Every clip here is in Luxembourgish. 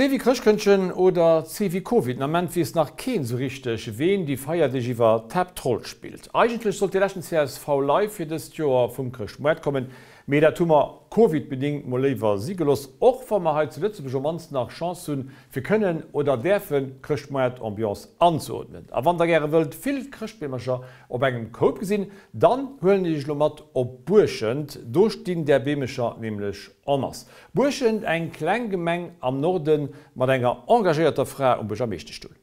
C wéi Chrëschtkëndchen oder C wéi Covid, den Ament weess nach keen esou richteg, ween déi Feierdeeg iwwer d'Haaptroll spillt. Eigentlech sollt dee leschten csv Live fir dëst Joer vum Chrëschtmoart kommen, mee dat hu mer Covid-bedingt mol léiwer si geloss, och wa mer hei zu Lëtzebuerg op mannst nach Chance hunn, fir kënnen oder däerfe Chrëschtmoart-Ambiance anzeootmen. A wann der gäre wëllt vill Chrëschtbeemercher op engem Koup gesinn, dann huelen ech iech elo mat op Buerschent, do stinn där Beemecher nämlech en masse. Buerschent, eng kleng Gemeng am Norden mat enger engagéierter Fra um Buergermeeschteschstull.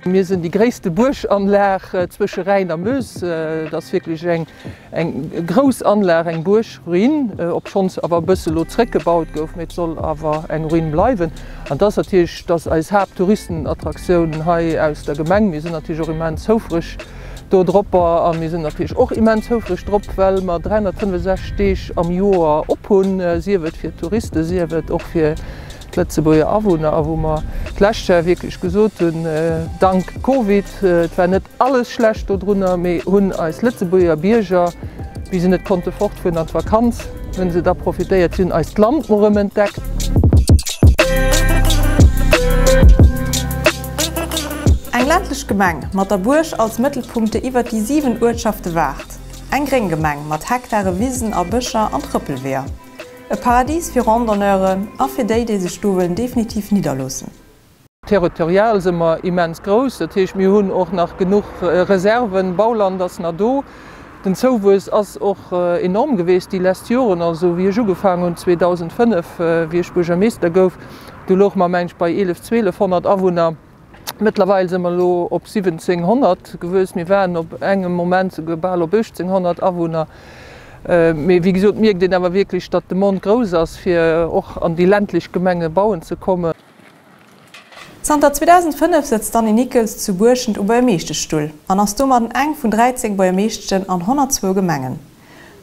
Mir sinn déi gréisste Buerganlag zwësche Rhäin a Meuse. Et ass wierklech eng Eng grouss Anlag, eng Buergruin, obschonns awer e bësse lo zréckgebaut gouf, mee et soll awer eng Ruin bleiwen. An dat ass natierlech, dat ass eis Haapttouristenattraktioun hei aus der Gemeng. Mir sinn natierlech och immens houfreg do dropper a mir sinn natierlech och immens houfreg drop, well mer 365 Deeg am Joer op hunn, sief et fir d'Touristen, sief et och fir d'Lëtzebuerger Awunner a wou mer d'lescht Jar wierklech gesot hunn, dank Covid, et war net alles schlecht dodrunner, mee hunn eis Lëtzebuerger Bierger, wéi se net konnte fortfueren an d'Vakanz, hunn se da profitéiert, si hunn eist Land mol erëm entdeckt. Eng ländlech Gemeng mat der Buerg als Mëttelpunkt, déi iwwer déi 7 Uertschafte waacht. Eng gréng Gemeng mat Hektare Wisen a Bëscher an Trëppelweeër. E Paradis fir Randonneuren a fir déi, déi sech do wëllen definitiv nidderloossen. Territorial si mer immens grouss, dat heescht mir hunn och nach genuch Reserven, Bauland ass nach do. Den Zouwuess ass och enorm geweest déi lesst Joren. Also wéi ech ugefaangen hunn 2005, wéi ech Buergermeester gouf, du louche mer meng ech bei 11, 1200 Awunner. Mëttlerweil si mer elo op 1700 gewuess. Mir waren op engem Moment souguer bal op 1800 Awunner. Mee wéi gesot mierkt een awer wierklech, datt d'Demande grouss ass, fir och an déi ländlech Gemenge bauen ze kommen. Zanter 2005 sëtzt d'Annie Nickels zu Buerschent um Buergermeeschteschstull an ass domadden eng vun 13 Buergermeeschteschen an 102 Gemengen.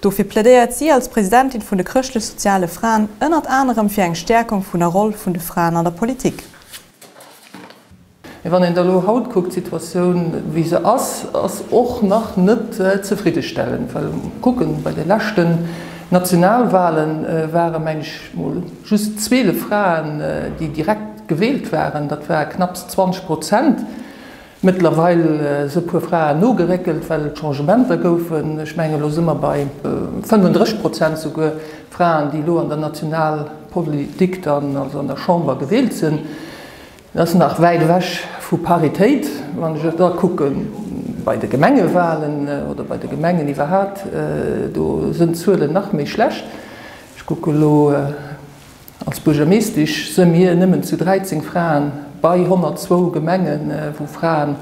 Dofir plädéiert si als Presidentin vun de Chrëschtlech-Soziale Fraen ënnert anerem fir eng Stäerkung vun der Roll vun de Fraen an der Politik. Mee wann een da elo haut kuckt, d'Situatioun wéi se ass, ass och nach net zefriddestellend. Well kucken, bei de leschten Nationalwahlen ware meng ech mol just 12 Fraen, déi direkt gewielt waren, dat war knapps 20 Prozent. Mëttlerweil si e puer Fraen nogeréckelt, well et Changementer goufen. Ech mengen, elo si mer bei 35 Prozent souguer Fraen, déi elo an der Nationalpolitik dann, also an der Chamber gewielt sinn. Dat ass nach wäit ewech vu Paritéit. Wann ech da kucke bei de Gemengewahlen oder bei de Gemengen iwwerhaapt, do sënn d'Zuelen nach méi schlecht. Ech kucke elo als Buergermeeschtesch, së mir nëmmen zu 13 Fraen bei 102 Gemengen, wou Frae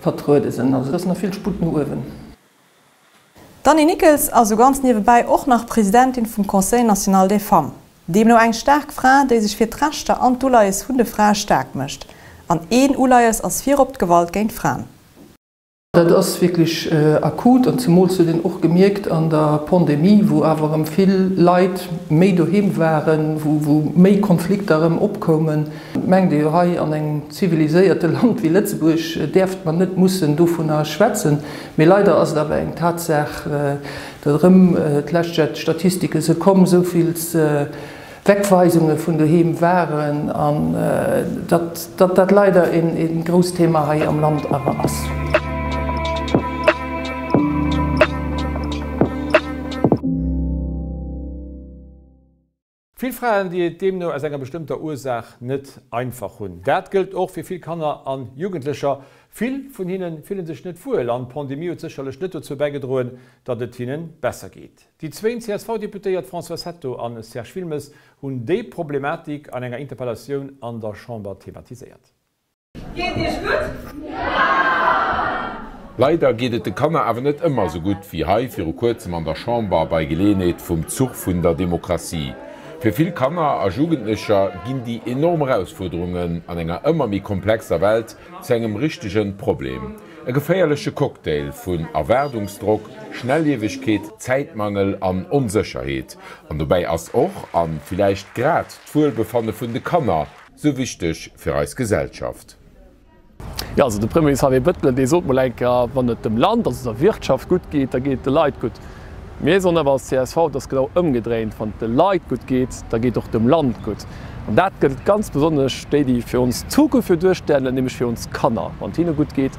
vertruede sënn. Also et ass nach vill Sputt no uewen. D'Annie Nickels ass sou ganz niewebäi och nach Presidentin vum Conseil national des femmes. Deemno eng staark Fra, déi sech fir d'Rechter an d'Uleies vun de Frae staark mécht. An een Uleies ass virop d'Gewalt géint Fraen. Dat ass wierklech akut an zemools huet een och gemierkt an der Pandemie, wou awer erëm vill Leit méi doheem waren, wou méi Konflikter erëm opkoumen. Et mengt ee jo hei an engem ziviliséierte Land wéi Lëtzebuerg däerft mer net mussen dovunner schwätzen, mee leider ass et awer eng Tatsaach, datt erëm d'lescht Jar d'Statistike se komm, esou vill Wegweisunge vun doheem waren an datt dat leider e grousst Thema hei am Land awer ass. Vill Fraen, déi et deemno aus enger bestëmmter Ursaach net einfach hunn. Dat gëllt och fir vill Kanner an Jugendlecher. Vill vun hinne fille sech net wuel an d'Pandemie huet sécherlech net dozou bäigedroen, datt et hinne besser geet. Déi zwéin CSV-Deputéiert Françoise Hetto an Serge Wilmes hunn déi Problematik an enger Interpellatioun an der Chamber thematiséiert. Geet iech gutt? Leider geet et de Kanner awer net ëmmer esou gutt wéi hei viru kuerzem an der Chamber bei Geleeënheet vum Zuch vun der Demokratie. Fir vill Kanner a Jugendlecher ginn déi enorm Erausfuerderungen an enger ëmmer méi komplexer Welt zu engem richtege Problem. E geféierleche Cocktail vun Erwaardungsdrock, Schnelliewegkeet, Zäitmangel an Onsécherheet. An dobäi ass och, a villäicht grad, d'Wuelbefanne vun de Kanner Sou wichteg fir eis Gesellschaft. Jo, also de Premier Xavier Bettel, dee sot mol eng Kéier, wann et dem Land, also der Wirtschaft gutt geet, da geet et de Leit gutt. Mir soen awer als csv, et ass genau ëmgedréint, wann et de Leit gutt geet, da geet och dem Land gutt. An dat gëllt ganz besonnesch déi, déi fir ons Zukunft jo duerstellen, nämlech fir ons Kanner. Wann et hinne gutt geet,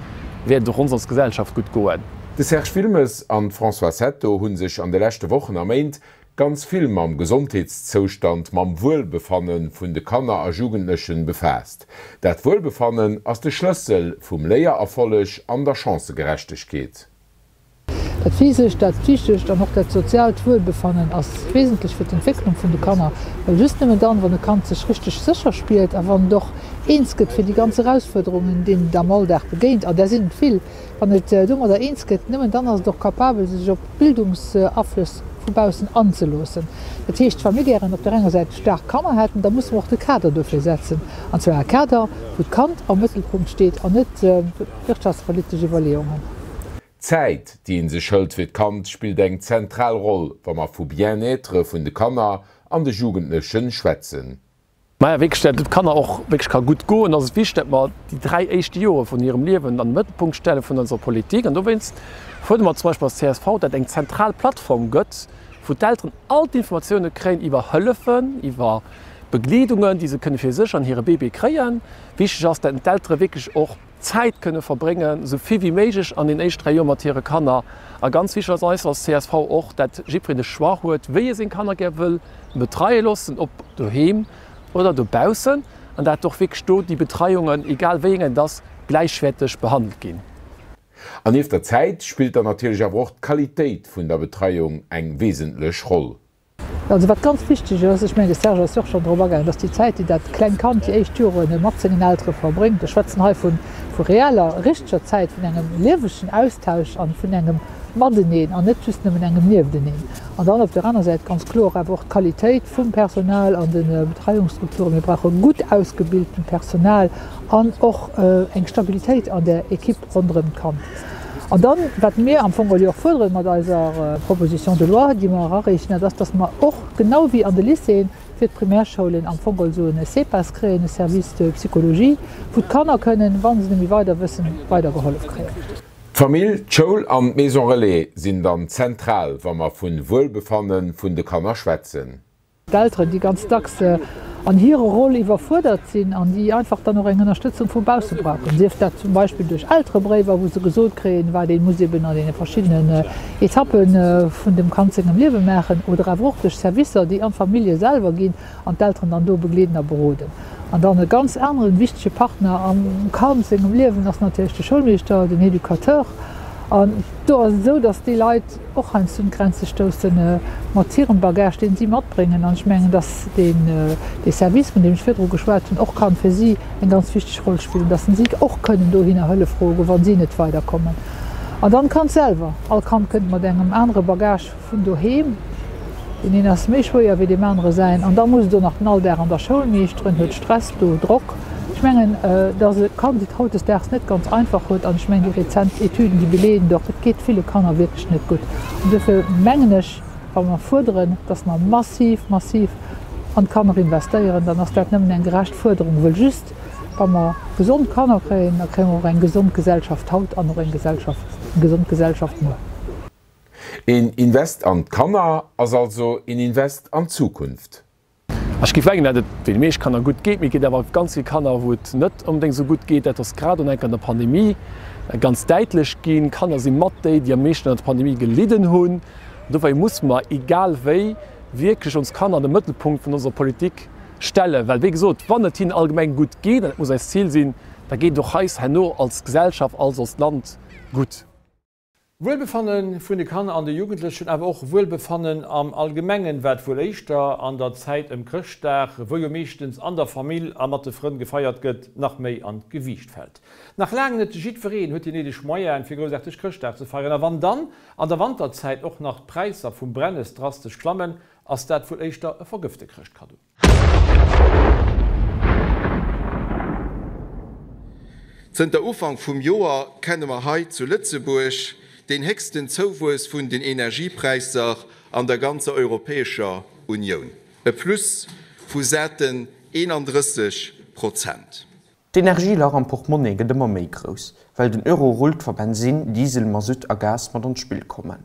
wäert et och ons als Gesellschaft gutt goen. De Serge Wilmes an d'Françoise Hetto hu sech an de leschte Wochen a Méint ganz vill mam Gesondheetszoustand, mam Wuelbefanne vun de Kanner a Jugendlechen befaasst. Dat Wuelbefannen ass de Schlëssel vum Léiererfolleg an der Chancëgerechtegkeet. Dat physescht, dat psychescht an och dat soziaalt Wuelbefannen ass wesentlech fir d'Entwécklung vun de Kanner, well just nëmmen dann, wann e Kand sech richteg sécher spiert a wann et och eens gëtt fir déi ganz Erausfuerderungen, deenen et am Alldag begéint, an där sinn et vill, Wann et domadder eens gëtt, nëmmen dann ass et och capabel, sech op Bildungsaflëss vu baussen anzeloossen. Dat heescht, wa mir gären op der enger Säit staark Kanner hätten, da musse mer och de Kader dofir setzen, an zwar e Kader, wou d'Kand am Mëttelpunkt steet an net wirtschaftspolitesch Iwwerleeungen. D'Zäit, déi ee sech hëlt fir d'Kand, spillt eng zentral Roll, wa mer vu Bien-être vun de Kanner an de Jugendlechen schwätzen. Maja, wierklech, dat et Kanner och wierklech ka gutt goen, ass et wichteg, dat mer déi 3 éischt Jore vun hirem Liewen an de Mëttelpunkt stelle vun onser Politik. An dowéinst fuerdere mer zum Beispill als csv, dat et eng zentral Plattform gëtt, wou d'Elteren all d'Informatioune kréien iwwer Hëllefen, iwwer Begleedungen, déi se kënne fir sech an hire Bébé kréien. Wichteg ass, dat d'Eltere wierklech och Zäit kënne verbréngen, esou vill wéi méiglech an den éischt 3 Joer mat hire Kanner. A ganz wichteg ass eis als csv och, dat jiddwereen de Choix huet, wéi e seng Kanner gär wëll betreie loossen, ob doheem oder dobaussen, an dat och wierklech do déi Betreiungen, egal wéi eng et ass, gläichwäerteg behandelt ginn. An nieft der Zäit spillt dann natierlech awer och d'Qualitéit vun der Betreiung eng wesentlech Roll. Also wat ganz wichteg ass, ech mengen de Serge ass jo och schonn drop agaangen, dass déi Zäit, déi dat klengt Kand déi éischt Jore mat sengen Eltere verbréngt, ech schwätzen hei vu reeller, richteger Zäit, vun engem liewegen Austausch an vun engem Mateneen an net just nëmmen engem Niefteneen. An dann op der aner Säit ganz kloer awer och d'Qualitéit vum Personal an de Betreiungsstrukturen. Mir brauche gutt ausgebiltent Personal an och eng Stabilitéit an der Equipe ronderëm d'Kand. An dann, wat mir am Fong jo och fuerdere mat eiser Proposition de loi, déi mer erareechen, dat ass, dass mer och, genau wéi an de Lycéeën, fir d'Primärschoulen am Fong esou e SEPAS kréien, e Service de psychologie, wou d'Kanner kënnen, wa se net méi weider wëssen, weidergehollef kréien. D'Famill, d'Schoul an d'Maison relais sinn dann zentral, wa mer vun Wuelbefanne vun de Kanner schwätzen. D'Elteren, déi ganz dacks an hirer Roll iwwerfuerdert sinn an déi einfach dann och eng Ënnerstëtzung vu bausse brauchen, sief dat zum Beispill duerch Elterebréiwer, wou se gesot kréien, wat ee muss eben an deene verschiddenen Etappe vun dem Kand sengem Liewe maachen, oder awer och duerch Servicer, déi an d'Famillje selwer ginn an d'Elteren dann do begleeden a beroden. An dann e ganz aneren wichtege Partner am Kand sengem Liewen ass natierlech de Schoulmeeschter, den Educateur. An do ass et esou, dass déi Leit och heiansdo un d'Grenze stousse mat hirem Bagage, deen si matbréngen. An ech mengen, dass deen, dee Service, vun deem ech virdru geschwat hunn, och kann fir si eng ganz wichteg Roll spillen, dass si och kënnen dohinner Hëllef froe goen, wa si net weiderkommen. An dann d'Kand selwer. All Kand kënnt mat engem anere Bagage Vun doheem, deen een ass méi schwéier wéi deem anere säin, an da muss et och nach den Alldag an der Schoul meeschteren, huet Stress do, Drock. Ech mengen, datt e Kand et hautdesdaags net ganz einfach huet, an ech mengen, déi rezent Etüden, déi beleeën et och, et geet ville Kanner wierklech net gutt. An duerfir mengen ech, wa mer fuerderen, datt mer massiv, massiv an d'Kanner investéieren, dann ass dat nëmmen eng gerecht Fuerderung, wëll just wa mer gesond Kanner kréien, da kréie mer och eng gesond Gesellschaft haut an och eng Gesellschaft, eng gesond Gesellschaft muer. Een Invest an d'Kanner ass also een Invest an d'Zukunft. Ech géif mengen, dat et deene meescht Kanner gutt geet, mee et gétt awer ganz vill Kanner, wou et net onbedéngt esou gutt geet. Dat ass grad och enk an der Pandemie ganz däitlech ginn. Kanner si mat déi, déi am meeschten an der Pandemie gelidden hunn. An dofir musse mer, egal wéi, wierklech ons Kanner an de Mëttelpunkt vun onser Politik stellen. Well, wéi gesot, wann et hinnen allgemeng gutt geet, an dat muss eist Zil sinn, da geet et och eis herno als Gesellschaft, als als Land gutt. Wuelbefanne vun de Kanner an de Jugendlechen, awer och Wuelbefannen am Allgemengen, wat wuel éischter an der Zäit ëm Chrëschtdag, wou jo meeschtens an der Famill a mat de Frënn gefeiert gëtt, nach méi an d'Gewiicht fält. Nach laang net jiddwereen huet déi néideg Moyene fir groussaarteg Chrëschtdag ze feieren. A wann dann an der Wanterzäit och nach d'Präisser vum Brennes drastesch klammen, ass dat wuel éischter e vergëfte Chrëschtkaddo. Zënter Ufank vum Joer kenne mer hei zu Lëtzebuerg deen héchsten Zouwuess vun den Energiepräisser an der ganzer Europäescher Unioun, e Plus vu saten 31 Prozent. D'Energielach am Portmonni gëtt ëmmer méi grouss, well den Euro rullt wa Bensin, Diesel, Masutt a Gas mat an d'Spill kommen.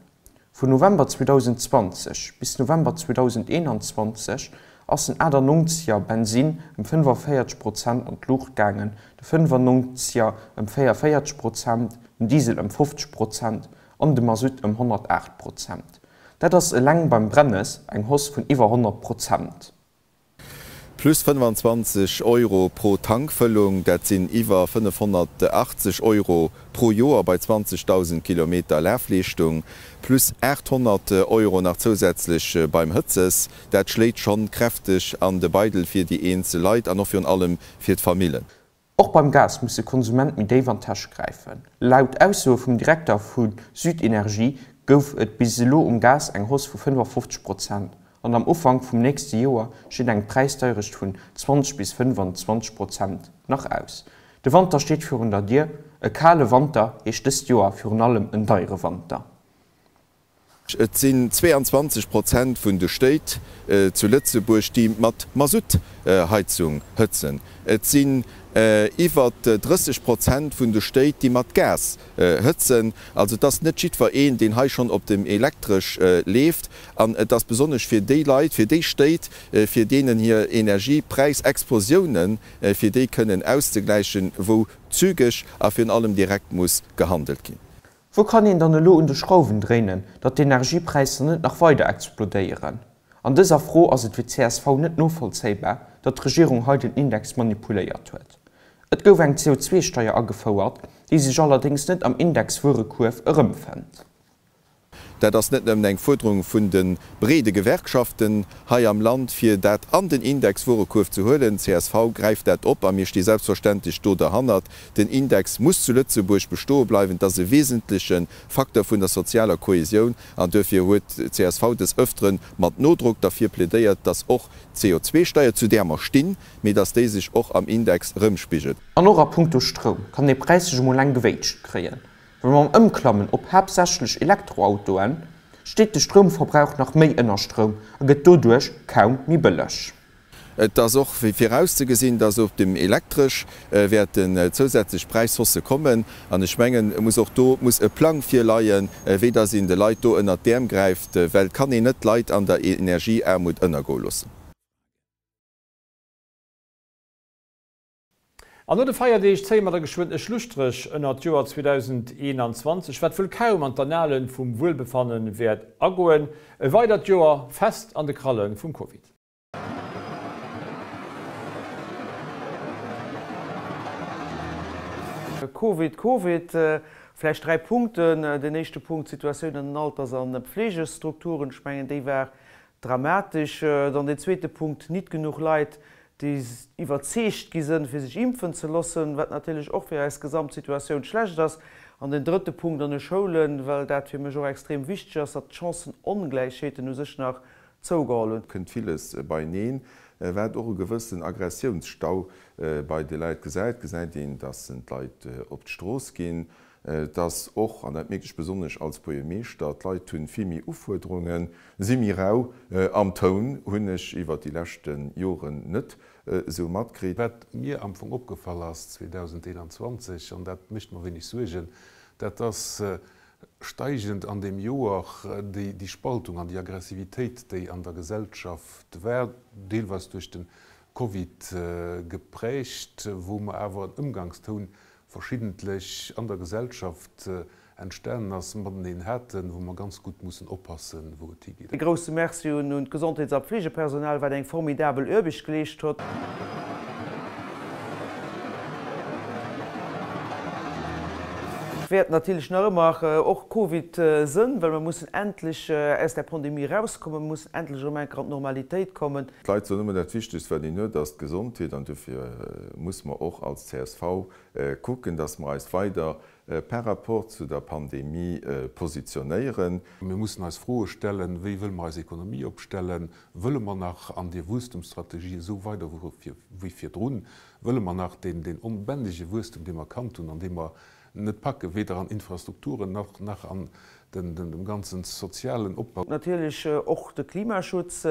Vun November 2020 bis November 2021 ass den 98er Bensin ëm 45 Prozent an d'Luucht gaangen, de 95er ëm 44 Prozent, den Diesel ëm 50 Prozent an de Masutt ëm 108 Prozent. Dat ass eleng beim Brennes eng Hausse vun iwwer 100 Prozent. Plus 25 Euro pro Tankfëllung, dat sinn iwwer 580 Euro pro Joer bei 20.000 Kilometer Lafleeschtung, plus 800 Euro nach zousätzlech beim Hëtzes. Dat schléit schonn kräfteg an de Beidel fir déi eenzel Leit an och virun allem fir d'Famillen. Och beim Gas muss de Konsument méi déif an d'Täsch gräifen. Laut Aussoe vum Direkter vu Südenergie gouf et bis elo um Gas eng Hausse vu 55 Prozent an am Ufank vum nächste Joer steet eng Präisdeierecht vun 20 bis 25 Prozent nach aus. De Wanter steet virun der Dier. E kale Wanter heescht dëst Joer virun allem en deiere Wanter. Et sinn 22 Prozent vun de Stéit zu Lëtzebuerg, déi mat Masuttheizung hëtzen. Et sinn iwwer 30 Prozent vun de Stéit, déi mat Gas hëtzen. Also et ass net jiddwer een, deen hei schonn op dem Elektresch leeft. An et ass besonnesch fir déi Leit, fir déi Stéit, fir deenen hir Energiepräisexplosiounen, fir déi kënnen auszegläichen, wou zügeg a virun allem direkt muss gehandelt ginn. Wou kann een dann elo un de Schrauwen dréinen, datt d'Energiepräisser net nach weider explodéieren? An dëser Fro ass et fir d'CSV net novollzéibar, datt d'Regierung hei den Index manipuléiert huet. Et gouf eng CO2-Steier agefouert, déi sech allerdéngs net am Indexwuerekuerf erëmfënnt. Dat ass net nëmmen eng Fuerderung vun de breede Gewerkschaften hei am Land, fir dat an den Indexwuerekuerf ze huelen. Csv gräift dat op a mir sti selbstverständlech do derhannert. Den Index muss zu Lëtzebuerg bestoe bleiwen. Et ass e wesentleche Facteur vun der sozialer Kohesioun an duerfir huet csv des Ëfteren mat Nodrock derfir plädéiert, dass och d'CO2-Steier, zu där mer stinn, mee dass déi sech och am Index erëmspigelt. An och a punkto Stroum kann ee präislech emol eng Gewéitscht kréien. Well mam Ëmklammen op haaptsächlech Elektroautoen steet de Stroumverbrauch nach méi ënner Stroum a gëtt doduerch kaum méi bëlleg. Et ass och virauszegesinn, dass op dem Elektresch wäerten zousätzlech Präishaussë kommen. An ech mengen, et muss och do muss e Plang virleien, wéi dass een de Leit do ënnert d'Äerm gräift, well et kann een net d'Leit an der Energieaarmut ënnergoe loossen. An no de Feierdeeg zéie mer da geschwënn e Schlusstréch ënnert d'Joer 2021, wat wuel kaum an d'Annale vum Wuelbefanne wäert agoen. E weidert Joer fest an de Kralle vum Covid. Covid, Covid, vläicht 3 Punkten. Den éischte Punkt, d'Situatioun an den Alters a Pflegestrukturen. Ech mengen, déi war dramatesch. Dann den zweete Punkt, nit genuch Leit, déi iwwerzeegt gi sënn, fir sech impfen ze loossen, wat natierlech och fir eis Gesamtsituatioun schlecht ass. An den drëtte Punkt an de Schoulen, well dat fir mech och extrem wichteg ass, datt d'Chancen-ongläichheeten u sech nach zougeholl hunn. Kënnt villes beieneen, wat och e gewëssen Aggressiounsstau bei de Leit gesäit. Gesäit een, datt d'Leit op d'Strooss ginn, dass och, an dat mierkt ech besonnesch als Buergermeeschter, d'Leit hu vill méi Ufuerderungen, si méi rau am Toun, hunn ech iwwert déi leschte Joren net esou matkritt. Wat mir am Fong opgefall ass 2021, an dat mécht mer wéineg Suergen, dat ass steigend an deem Joer déi Spaltung an déi Aggressivitéit, déi an der Gesellschaft war, deelweis duerch de Covid geprägt, wou mer awer en Ëmgangstoun verschiddentlech an der Gesellschaft entstanen ass, mateneen haten, wou mer ganz gutt mussen oppassen, wou et higeet. E grousse Merci un d'Gesondheets a Pflegepersonal, wat eng formidabel Oarbecht geleescht hott. Wäert natierlech nach ëmmer och Covid sënn, well mer mussen endlech aus där Pandemie erauskommen, mer mussen endlech erëm enker an d'Normalitéit kommen. D'Leit soen ëmmer, dat Wichtegst, wat een huet, ass d'Gesondheet. An dofir muss mer och als csv kucken, dass mer eis weider par rapport zu der Pandemie positionéieren. Mir mussen eis Froe stellen, Wéi wëlle mer eis Ekonomie opstellen? Wëlle mer nach an deer Wuesstumsstrategie esou weiderfuere wéi virdrun? Wëlle mer nach deen onbändege Wuesstum, dee mer kannt hunn an dee mer. net packen, weder an Infrastrukturen nach nach an dem ganzen sozialen Opbau. Natierlech och de Klimaschutz,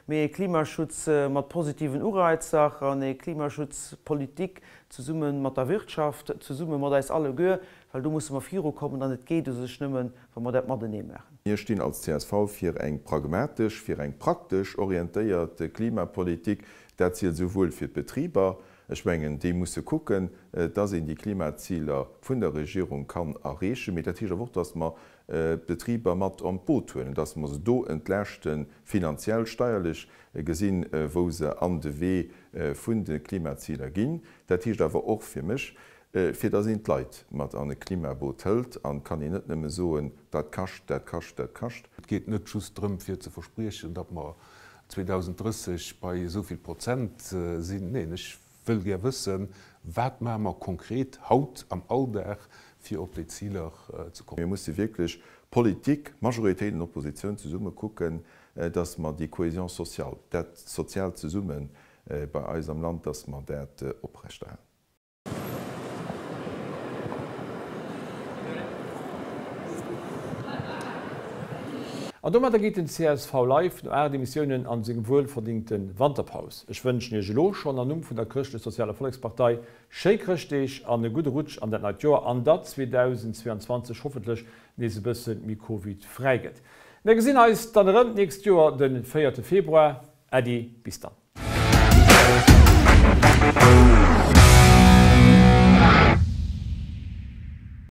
mee ee Klimaschutz mat positiven Ureizer an ee Klimaschutzpolitik zesumme mat der Wirtschaft, zesumme mat eis alleguer, well do musse mer virukommen an et geet u sech nëmmen, wa mer dat matenee maachen. Mir stinn als csv fir eng pragmatesch, fir eng praktesch orientéiert Klimapolitik. Dat zielt esouwuel fir d'Betriber, Ech mengen, déi musse kucken, dass een déi Klimaziler vun der Regierung kann erreechen. Mee dat heescht awer och, dass mer d'Betriber mat an d'Boot huelen, dass mer se do entlaaschten, finanziell, steierlech gesinn, wou se an de Wee vun de Klimaziler ginn. Dat heescht awer och fir mech, fir dass een d'Leit mat an e Klimaboot hëlt. An et kann een net nëmme soen, dat kascht, dat kascht, dat kascht. Et geet net just drëm, fir ze verspriechen, datt mer 2030 bei esou vill Prozent sinn. Neen, ech wëll gär wëssen, Wat maache mer konkret haut am Alldag, fir op déi Ziler ze kommen? Mir musse wierklech, Politik, Majoritéit an Oppositioun, zesumme kucken, dass mer déi Cohésion sociale, dat soziaalt Zesumme bei eis am Land, dass mer dat oprechterhalen. An domadder geet den csv Live no 8 Emissiounen an seng wuelverdingte Wanterpaus. Ech wënschen Iech elo schonn am Numm vun der Chrëschtlech-Sozialer Vollekspartei schéi Chrëschtdeeg an e gudde Rutsch an dat neit Joer an datt 2022 hoffentlech nees e bësse méi Covid-fräi gëtt. Mir gesinn eis dann erëm d'nächst Joer de véierte Februar. Äddi, bis dann.